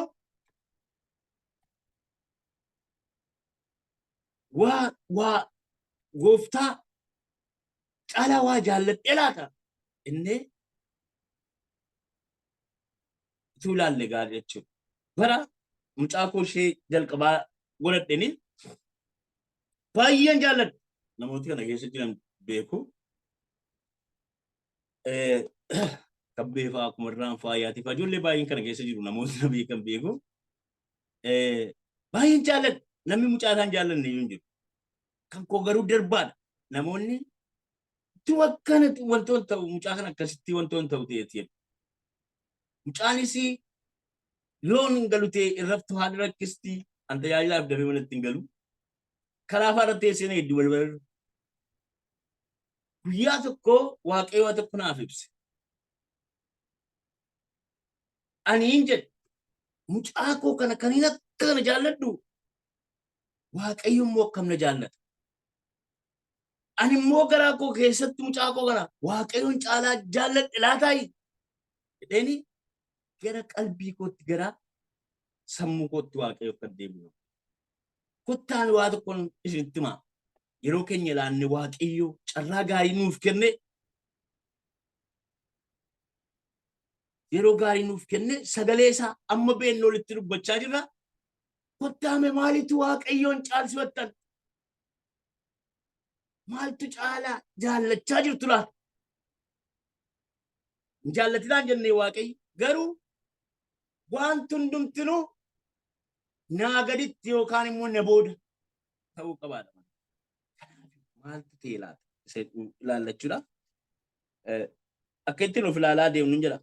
waa waa gooftaa caalaa waa jaalladhee laata innee utuu ilaalle gaarii jechuudha. Bara mucaa koo ishee jalqabaa godhadheni baay'een jaalladha. Namooti kana keessa jiran beeku. Kabbee fa'aa kumarraan fa'aa yaatii fa'aa ijoollee baay'een kana keessa jiru namooti na beekan beeku. Baay'een jaalladha. Namni mucaa isaan jaallanne iyyuu hin jiru. Kan koo garuu darbaadha. Namoonni tu akkanatti wantoon ta'u mucaa kana akkasitti wantoon ta'u ta'eeti jedhu. Mucaanis loon hin galu ta'e irraftu haadha rakkisti an tajaajilaaf dafee manatti hin galu. Karaa fa'aa irratti teessee na hedduu balbala. Guyyaa tokko Waaqayyo waa tokko naaf ibse. Ani hin jedhe mucaa koo kana kan hin akka kana jaalladhu Waaqayyo immoo akkam na jaallata. Ani immoo garaa koo keessatti mucaa koo kana Waaqayyoon caalaa jaalladhe laataayi jedheeni gara qalbii kootti gara sammuu kootti Waaqayyo akka deebi'u. Kottaan waa tokkoon isinitti himaa. Yeroo keenya ilaanne Waaqayyo carraa gaarii nuuf kenne yeroo gaarii nuuf kenne sagalee isaa amma beeknu olitti dubbachaa jirra. Kottaame maalitu Waaqayyoon caalsifattan? Maaltu caalaa jaallachaa jirtu laata? Hin jaallatinaan jennee Waaqayyo garuu wanti hundumtinuu naa gaditti yookaan immoo na booda ta'uu qabaadha. Kanaaf maaltu ta'e laata? Isa ilaallachuudha. Akka ittiin of ilaalaa deemnu jedha.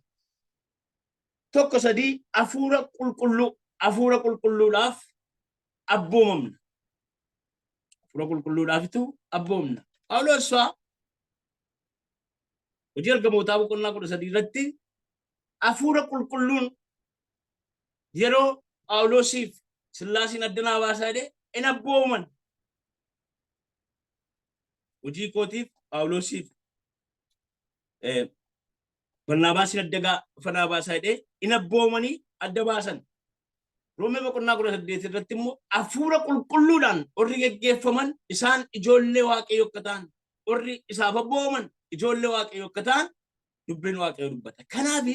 1:3 hafuura qulqulluu hafuura qulqulluudhaaf abboomamna. Hafuura qulqulluudhaafitu abboomna. Phaawulos fa'aa hojii ergamootaa boqonnaa 13 irratti hafuura qulqulluun yeroo Phaawulosiif Sillaasiin adda naa baasaa jedhee in abboomaman. Hojii kootiif Phaawulosiif Barnaabaasiin adda fanaa baasaa jedhee in abboomanii adda baasan. Roomee boqonnaa 18 irratti immoo hafuura qulqulluudhaan warri geggeeffaman isaan ijoollee Waaqayyoo akka ta'an warri isaaf abboomaman ijoollee Waaqayyoo akka ta'an dubbiin Waaqayyoo dubbata. Kanaaf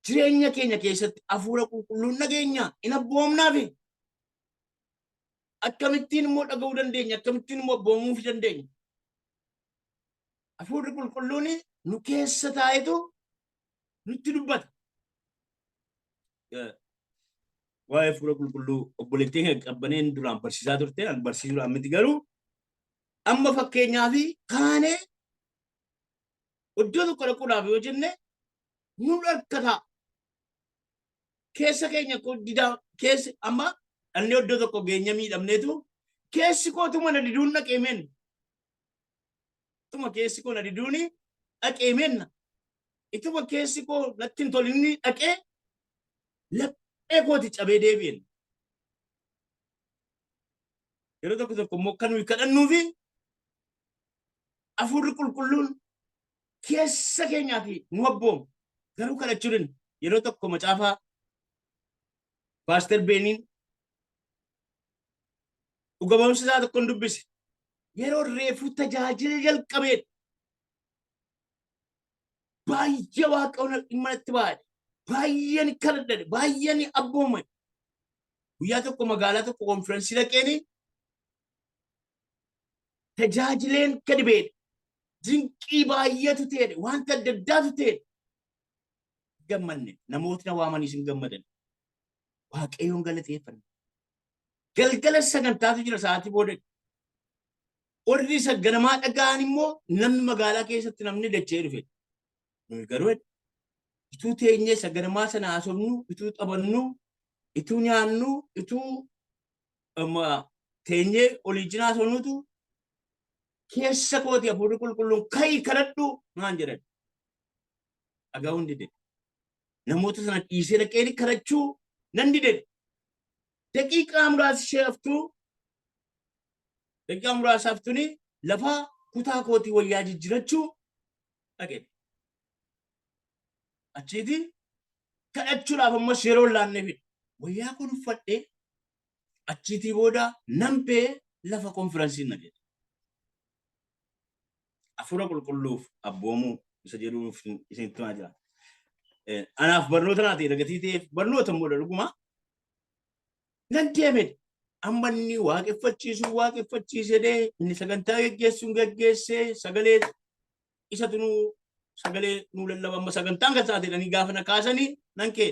Jireenya keenya keessatti hafuura qulqulluun dhageenya in abboomnaafi. Akkamittiin immoo dhaga'uu dandeenya? Akkamittiin immoo abboomuuf dandeenya? Hafuurri qulqulluun nu keessa taa'etu nutti dubbata. Waa'ee hafuura qulqulluu obboleettiin kan qabbaneen duraan barsiisaa turte, an barsiisuudhaan miti garuu amma fakkeenyaaf kaanee iddoo tokko dhaquudhaaf yoo jenne nu dhorkata. Keessa keenya koo didaa keessi amma dhannee iddoo tokko geenya miidhamneetu keessi kootu mana diduun dhaqee menna. Ituma keessi koo na diduuni dhaqee menna. Ituma keessi koo natti hin tolinni dhaqee laphee kooti cabee deebi'en. Yeroo tokko tokko immoo kan nuyi kadhannuufi hafuurri qulqulluun keessa keenyaati nu abbooma. Garuu kadhachuu dinna. Yeroo tokko macaafaa Paaster Beeniin dhuga ba'umsa isaa tokkon dubbise. Yeroo reefuu tajaajila jalqabeedha. Baay'ee waaqayyoon dhimma natti baay'ee. Baay'ee ni kadhadhadhe. Baay'ee ni abboomame. Guyyaa tokko magaalaa tokko konfiraansii dhaqeeni tajaajileen gadi ba'edha. Dinqii baay'eetu ta'edha. Wanta adda addaatu ta'edha. Gammanne namootni na waamaniis hin gammadan. Waaqayyoon galateeffanne. Galgala sagantaatu jira sa'aatii booda. Warri isa ganamaa dhaga'an immoo namni magaalaa keessatti namni dachee dhufe. Nuyi garuu ituu teenyee isa ganamaa sana haasofnu, ituu taphannu, ituu nyaannu, ituu teenyee olii cinaa haasofnutu keessa kooti hafuurri qulqulluun ka'i kadhadhu naan jedhan. Dhaga'uun dide. Namoota sana dhiisee dhaqee kadhachuu nan dide. Daqiiqaa muraasa ishee haftuu daqiiqaa muraasa haftuni lafa kutaa kootii wayyaa jijjirachuu dhaqe. Achiiti kadhachuudhaaf ammas yeroo hin laanneefidha. Wayyaa kun uffadhee achiitii booda nan ba'ee lafa konfiransii na jedhe. Hafuura qulqulluuf abboomuu isa jedhuuf isinitti himaa jira. Anaaf barnoota naa ta'e gatii ta'eef barnoota immoo dhuguma. Nan deeme amma inni waaqeffachiisu waaqeffachiise dee inni sagantaa geggeessuun geggeessee sagalee isatu nu sagalee nu lallaba amma sagantaan kan taate jedhanii gaafa na kaasanii nan kee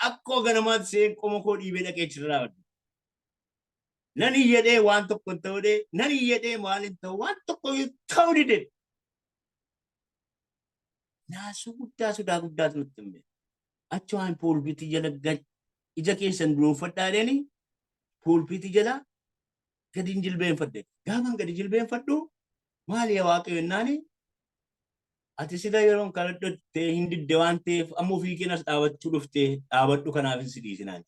akkoo ganamaatti seen qoma koo dhiibee dhaqee achirra dhaabadhe. Nan iyyadhee waan tokko hin ta'u dhee nan iyyadhee maal hin ta'u waan tokko ta'u dide. Naasuu guddaa sodaa guddaatu nutti hime. Achi waan poolbiitii jala gad ija keessan dunuunfadhaa jedhanii poolbiitii jala gadi hin jilbeenfadhe. Gaafan gadi jilbeenfadhu maali yaa waaqayyo jennaani ati sila yeroon kadhadhutte hin didde waan ta'eef amma ofii keen as dhaabachuu dhufte dhaabadhu kanaaf hin si dhiisinaan.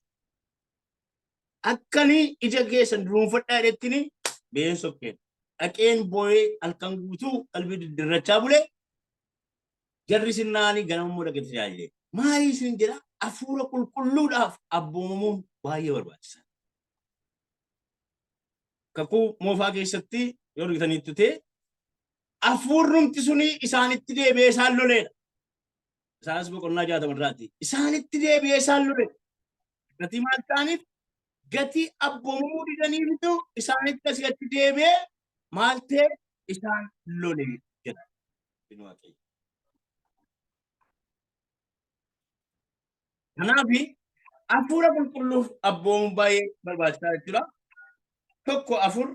Akkani ija keessan dunuunfadhaa jedhettini been sokkeen. Dhaqeen boo'ee halkan guutuu qalbii diddirrachaa bule jarri sinnaanii ganama immoo dhaqee tajaajile. Maalii isin jedha hafuura qulqulluudhaaf abboomamuun baay'ee barbaachisaadha. Kakuu moofaa keessatti yoo argitaniittu ta'e hafuurrumti suni isaanitti deebi'ee isaan loleedha. Isaanis boqonnaa 60 irraati. Isaanitti deebi'ee isaan lole. Gatii maal ta'aniif? Gatii abboomamuu didaniifitu isaanitti asii achi deebi'ee maal ta'e isaan lole jedha. Waaqayyo. Kanaaf hafuura qulqulluuf abboomuun baay'ee barbaachisaa jechuudha. 1:4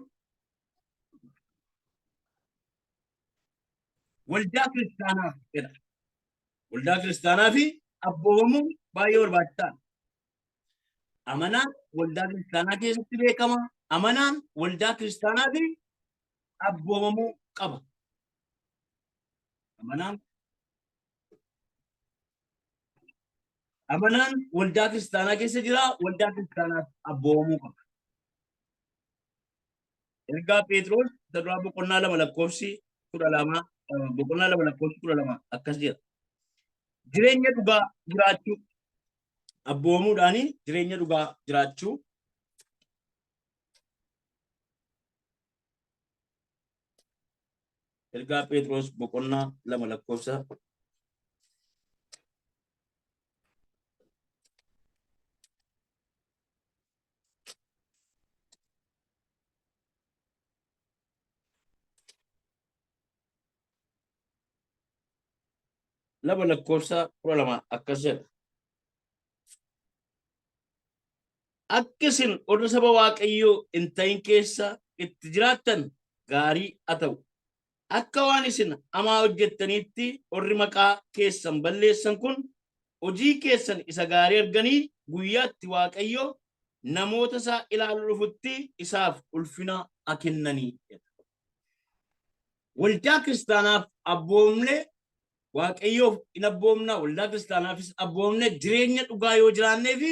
waldaa kiristaanaaf jedha. Waldaa kiristaanaa fi abboomamuun baay'ee barbaachisaadha. Amanaan waldaa kiristaanaa keessatti beekama. Amanaan waldaa kiristaanaa fi abboomamuu qaba. Amanaan Amanaan waldaa kiristaanaa keessa jira, waldaa kiristaanaaf abboomamuu qaba. Ergaa Phexros isa duraa boqonnaa 2 lakkoofsi 12 boqonnaa 2 lakkoofsi 12 akkas jedha. Jireenya dhugaa jiraachuu abboomamuudhaani jireenya dhugaa jiraachuu Ergaa Phexros boqonnaa 2 lakkoofsa 2 lakkoofsa 12 akkas jedha. Akka isin warra saba Waaqayyoo hin ta'in keessa itti jiraattan gaarii haa ta'u. Akka waan isin hamaa hojjettaniitti warri maqaa keessan balleessan kun hojii keessan isa gaarii arganii guyyaatti Waaqayyo namoota isaa ilaaluu dhufutti isaaf ulfina haa kennanii. Waldaa kiristaanaaf abboomne Waaqayyoof in abboomna, waldaa kiristaanaafis abboomne jireenya dhugaa yoo jiraannee fi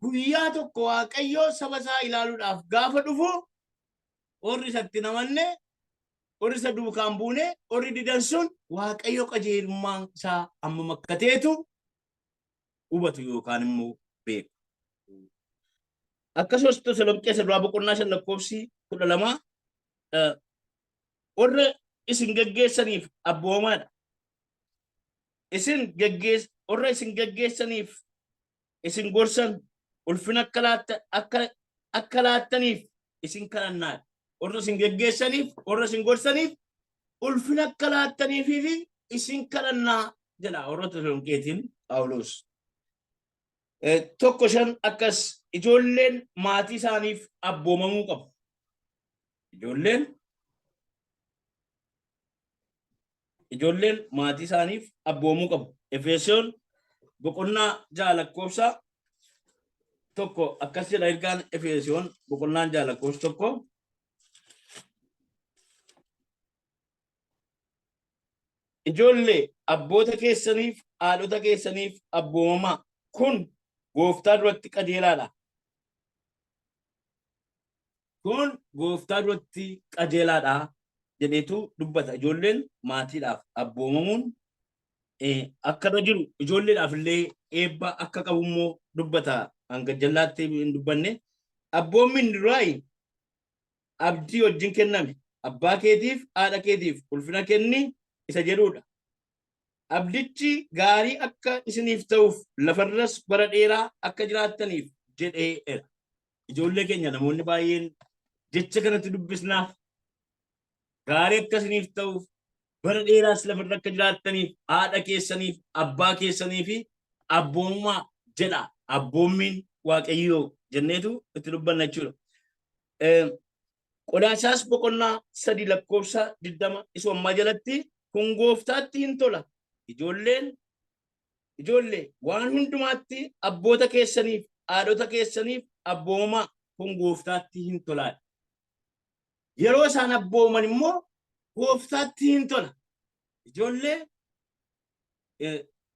guyyaa tokko Waaqayyo saba isaa ilaaluudhaaf gaafa dhufu warri isatti hin amanne, warri isa duukaan buune, warri didan sun Waaqayyo qajeelummaan isaa hammam akka ta'etu hubatu yookaan immoo beeku. Akkasumas Tasalonqee isa duraa boqonnaa 5 lakkoofsi 12 warra isin geggeessaniif abboomaadha. Isin geggeess warra isin geggeessaniif isin gorsan ulfina akka laatta akka akka laattaniif isin kadhannaadha. Warra isin geggeessaniif warra isin gorsaniif ulfina akka laattaniifii fi isin kadhannaa jedha warra Tasalonqeetiin Phaawulos. 1:5 akkas ijoolleen maatii isaaniif abboomamuu qabu. Ijoolleen ijoolleen maatii isaaniif abboomuu qabu. Efesoon boqonnaa 6 lakkoofsa 1 akkas jedha ergaan Efesoon boqonnaan 6 lakkoofsa 1. Ijoollee abboota keessaniif haadhota keessaniif abboomamaa kun gooftaa duratti qajeelaadha. Kun gooftaa duratti qajeelaadha jedheetu dubbata. Ijoolleen maatiidhaaf abboomamuun akka irra jiru ijoolleedhaaf illee eebba akka qabu immoo dubbata. Hanga jallaatti hin dubbanne. Abboommiin duraayi abdii wajjin kenname. Abbaa keetiif haadha keetiif ulfina kenni isa jedhudha. Abdichi gaarii akka isiniif ta'uuf lafarras bara dheeraa akka jiraattaniif jedheera. Ijoollee keenya namoonni baay'een jecha kanatti dubbisnaaf gaarii akka isiniif ta'uuf bara dheeraas lafarra akka jiraattaniif haadha keessaniif abbaa keessanii fi abboomumaa jedha abboommiin Waaqayyoo jenneetu itti dubbanna jechuudha. Qolaasaas boqonnaa 3 lakkoofsa 20 isuma ammaa jalatti kun gooftaatti hin tola. Ijoolleen ijoollee waan hundumaatti abboota keessaniif haadhota keessaniif abboomamaa kun gooftaatti hin tolaadha. Yeroo isaan abbooman immoo gooftaatti hin tola. Ijoollee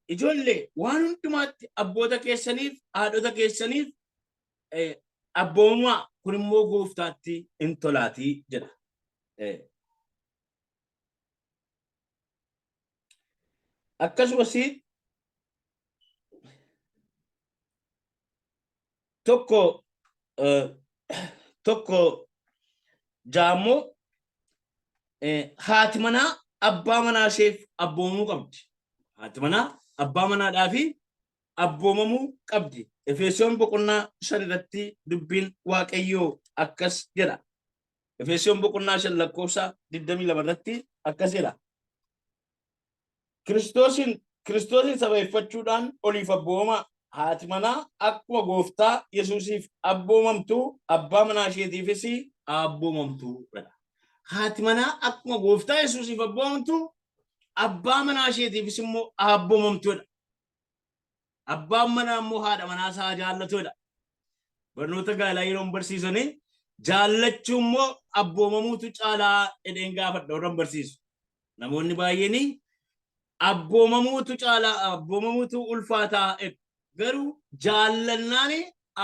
ijoollee waan hundumaatti abboota keessaniif haadhota keessaniif abboomamaa kun immoo gooftaatti hin tolaatii jedha. Akkasumas 1 1:6 immoo haati manaa abbaa manaa isheef abboomamuu qabdi. Haati manaa abbaa manaadhaa fi abboomamuu qabdi. Efesoon boqonnaa 5 irratti dubbiin Waaqayyoo akkas jedha. Efesoon boqonnaa 5 lakkoofsa 22 irratti akkas jedha. Kiristoosin Kiristoosin sababeeffachuudhaan oliif abboomamaa. Haati manaa akkuma gooftaa Yesuusiif abboomamtu abbaa manaa isheetiifis abboomamtu jedha. Haati manaa akkuma gooftaa Yesuusiif abboomamtu abbaa manaa isheetiifis immoo abboomamtu jedha. Abbaan manaa immoo haadha manaa isaa jaallatu jedha. Barnoota gaa'elaa yeroo barsiisanii jaallachuu immoo abboomamuutu caalaa jedheen gaafadha warra barsiisu. Namoonni baay'een abboomamuutu caalaa abboomamuutu ulfaataa jedhu. Garuu jaallannaan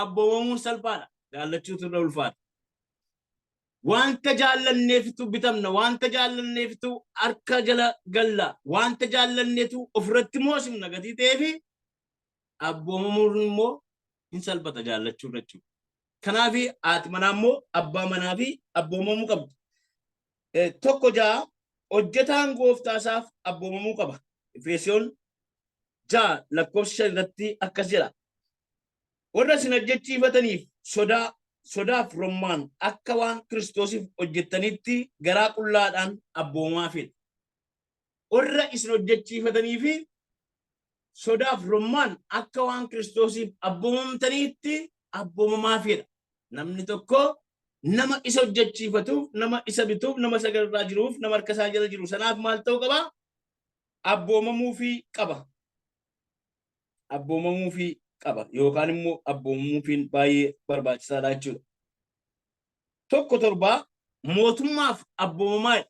abboomamuun salphaadha. Jaallachuutu irra ulfaata. Wanta jaallanneefitu bitamna, wanta jaallanneefitu harka jala galla, wanta jaallanneetu ofirratti moosifna gatii ta'eefi abboomamuun immoo hin salphata jaallachuu irra jechuudha. Kanaaf haati manaa immoo abbaa manaa fi abboomamuu qabdi. 1:6 hojjetaan gooftaa isaaf abboomamuu qaba. Efesoon 6 lakkoofsa 5 irratti akkas jedha. Warra isin hojjechiifataniif sodaa sodaaf rommaan akka waan Kiristoosiif hojjettanitti garaa qullaadhaan abboomamaa fedha. Warra isin hojjechiifatanii fi Sodaaf rommaan akka waan Kiristoosiif abboomamtaniitti abboomamaafidha. Namni tokko nama isa hojjechiifatuuf, nama isa bituuf, nama isa gararraa jiruuf, nama harka isaa jala jiru sanaaf maal ta'uu qaba? Abboomamuufii qaba. Abboomamuufii qaba yookaan immoo abboomamuufiin baay'ee barbaachisaadha jechuudha. 1:7 mootummaaf abboomamaa.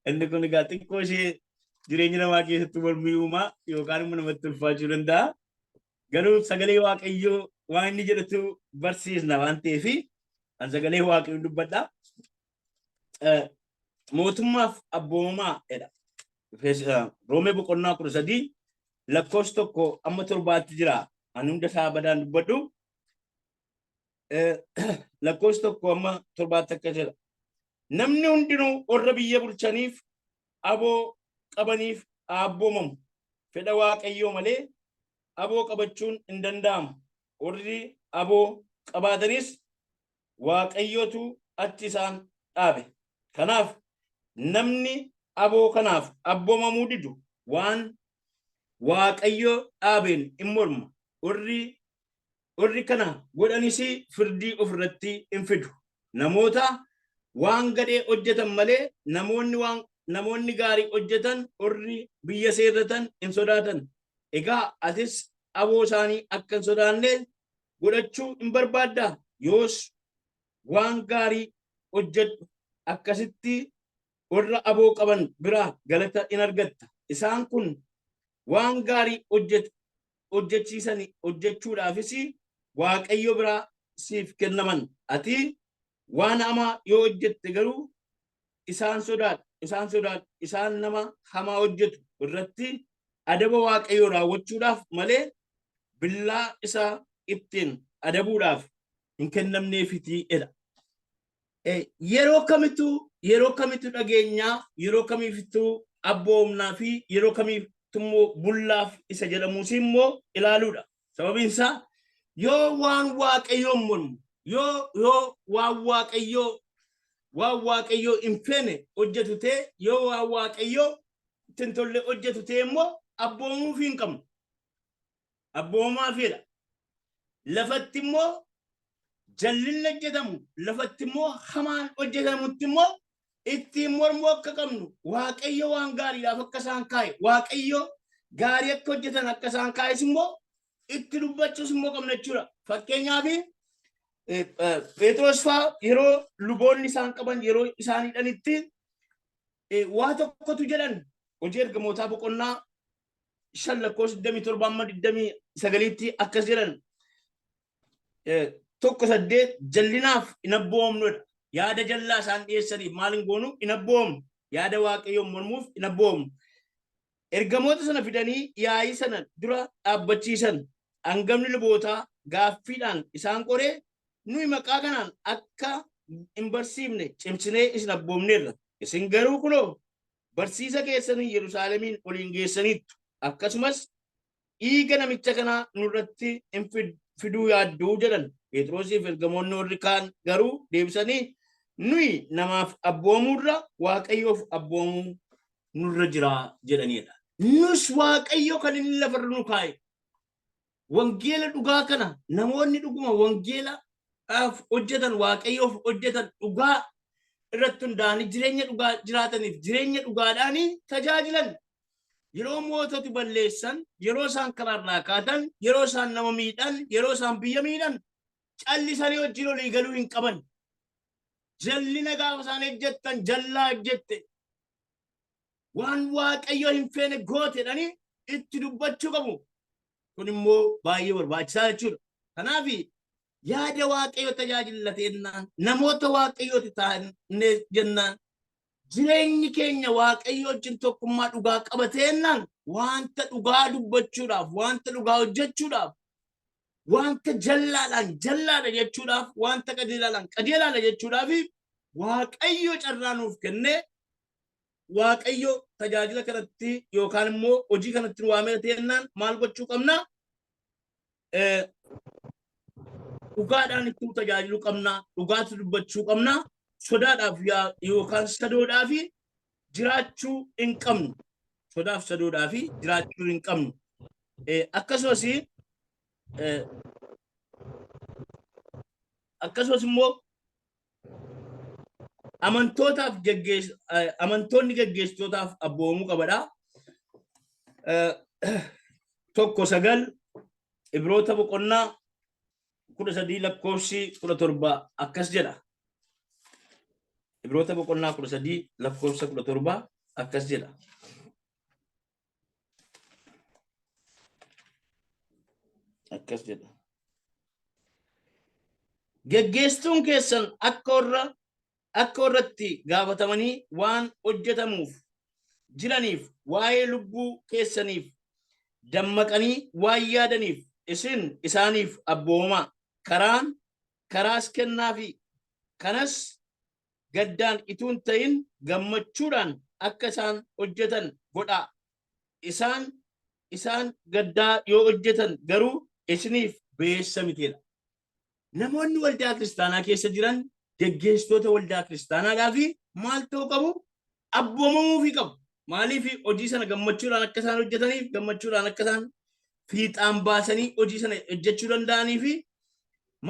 Inni kun egaa xiqqoo ishee jireenya namaa keessatti mormii uumaa yookaan immoo namatti ulfaachuu danda'a. Garuu sagalee Waaqayyoo waan inni jedhutu barsiisna waan ta'eef an sagalee Waaqayyoo dubbadha. Mootummaaf abboomamaa jedha. Roomee boqonnaa 13 lakkoofsa 1 amma 7tti jira. Ani hunda isaa badaan dubbadhu. Lakkoofsa 1 amma 7tti akka jedha. Namni hundinuu warra biyya bulchaniif aboo qabaniif abboomamu. Fedha Waaqayyoo malee aboo qabachuun hin danda'amu. Warri aboo qabaatanis Waaqayyootu achi isaan dhaabe. Kanaaf namni aboo kanaaf abboomamuu didu waan Waaqayyo dhaabeen in morma. Warri kana godhanis firdii ofirratti in fidu. Namoota waan gadhee hojjetan malee namoonni waan namoonni gaarii hojjetan warri biyya seerratan hin sodaatan. Egaa atis aboo isaanii akka hin sodaanne godhachuu hin barbaaddaa? Yoos waan gaarii hojjedhu. Akkasitti warra aboo qaban biraa galata in argatta. Isaan kun waan gaarii hojjetu hojjechiisani hojjechuudhaafis Waaqayyo biraa siif kennaman. Ati waan hamaa yoo hojjette garuu isaan sodaadhu, isaan sodaadhu, isaan nama hamaa hojjetu irratti adaba Waaqayyoo raawwachuudhaaf malee billaa isaa ittiin adabuudhaaf hin kennamneefiti jedha. Yeroo kamitu dhageenyaa, yeroo kamiiftuu abboomnaa fi yeroo kamiiftu immoo bullaaf isa jedhamuus immoo ilaaluudha. Sababiin isaa yoo waan Waaqayyoon mormu, yoo waan Waaqayyoo hin feene hojjetu ta'e, yoo waan Waaqayyoo itti hin tolle hojjetu ta'e immoo abboomuufii hin qabnu. Abboomaafidha. Lafatti immoo jallinni hojjetamu, lafatti immoo hamaan hojjetamutti immoo ittiin mormuu akka qabnu, Waaqayyo waan gaariidhaaf akka isaan kaa'e, Waaqayyo gaarii akka hojjetan akka isaan kaa'es immoo itti dubbachuus immoo qabna jechuudha. Fakkeenyaaf Phexros fa'aa yeroo luboonni isaan qaban, yeroo isaan hidhanitti waa tokkotu jedhan. Hojii Ergamootaa boqonnaa 5 lakkoofsa 27 amma 29tti akkas jedhan. 1:8 jallinaaf hin abboomnudha. Yaada jallaa isaan dhiyeessaniif maal hin goonu? Hin abboomnu. Yaada Waaqayyoon mormuuf hin abboomnu. Ergamoota sana fidanii yaa'ii sana dura dhaabbachiisan. Hangafni lubootaa gaaffiidhaan isaan qoree, "Nuyi maqaa kanaan akka hin barsiifne cimsinee isin abboomneerra. Isin garuu kunoo barsiisa keessanii Yerusaalemiin oliin geessaniittu. Akkasumas dhiiga namicha kanaa nurratti hin fiduu yaadduu" jedhan. Phexrosiif ergamoonni warri kaan garuu deebisanii, "Nuyi namaaf abboomuurra Waaqayyoof abboomuu nurra jira" jedhanidha. Nus Waaqayyo kan inni lafarra nu kaa'e wangeela dhugaa kana, namoonni dhuguma wangeelaaf hojjetan, Waaqayyoof hojjetan, dhugaa irratti hundaa'anii jireenya dhugaa jiraataniif jireenya dhugaadhaanii tajaajilan, yeroo moototi balleessan, yeroo isaan karaarraa kaatan, yeroo isaan nama miidhan, yeroo isaan biyya miidhan, callisanii wajjin olii galuu hin qaban. Jallina gaafa isaan hojjettan, jallaa hojjette, waan Waaqayyo hin feene goote jedhanii itti dubbachuu qabu. Kun immoo baay'ee barbaachisaa jechuudha. Kanaaf yaada Waaqayyo tajaajilla jennaan, namoota Waaqayyooti taanee jennaan, jireenyi keenya Waaqayyo wajjin tokkummaa dhugaa qabateennaan, wanta dhugaa dubbachuudhaaf, wanta dhugaa hojjechuudhaaf, wanta jallaadhaan jallaadha jechuudhaaf, wanta qajeelaadhaan qajeelaadha jechuudhaaf Waaqayyo carraa nuuf kennee, Waaqayyo tajaajila kanatti yookaan immoo hojii kanatti nu waamee ta'ennaan maal gochuu qabna? Dhugaadhaan ittuu tajaajiluu qabna, dhugaatti dubbachuu qabna, sodaadhaaf yookaan sadoodhaaf jiraachuu hin qabnu. Sodaaf sadoodhaa fi jiraachuu hin qabnu. Akkasumas akkasumas immoo amantootaaf geggeess amantoonni geggeessitootaaf abboomamuu qabadha. 1:9 Ibroota boqonnaa 13 lakkoofsi 17 akkas jedha. Ibroota boqonnaa 13 lakkoofsa 17 akkas jedha. Akkas jedha. Geggeessituun keessan akka warra akka warratti gaafatamanii waan hojjetamuuf jiraniif waa'ee lubbuu keessaniif dammaqanii waan yaadaniif isin isaaniif abboomamaa karaan karaas kennaafi kanas gaddaan ituu hin ta'in gammachuudhaan akka isaan hojjetan godhaa. Isaan isaan gaddaa yoo hojjetan garuu isiniif ba'eessa miteedha. Namoonni waldaa kiristaanaa keessa jiran geggeessitoota waldaa kiristaanaadhaa fi maal ta'uu qabu? Abboomamuufii qabu. Maaliif hojii sana gammachuudhaan akka isaan hojjetaniif gammachuudhaan akka isaan fiixaan baasanii hojii sana hojjechuu danda'anii fi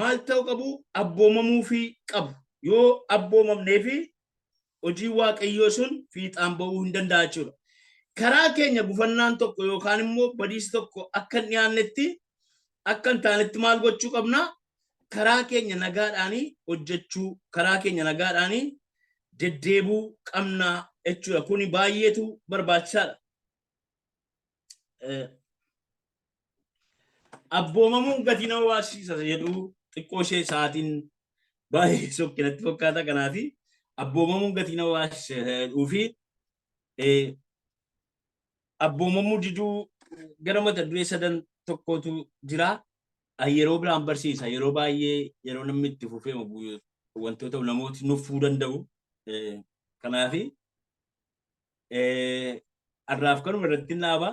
maal ta'uu qabu? Abboomamuufii qabu. Yoo abboomamnee fi hojii Waaqayyoo sun fiixaan ba'uu hin danda'a jechuudha. Karaa keenya gufannaan tokko yookaan immoo badiisi tokko akka hin dhiyaannetti akka hin taanetti maal gochuu qabna? Karaa keenya nagaadhaanii hojjechuu, karaa keenya nagaadhaanii deddeebuu qabna jechuudha. Kuni baay'eetu barbaachisaadha. Abboomamuun gatii nama baasisa jedhu xiqqoo ishee sa'aatiin baay'ee sokkinatti fakkaata. Kanaaf abboomamuun gatii nama baasisa jedhuu fi abboomamuu diduu gara mata duree sadan tokkotu jira. Yeroo biraan barsiisa. Yeroo baay'ee yeroo namni itti fufee wantoota namooti nuffuu danda'u. Kanaaf har'aaf kanuma irratti dhaaba.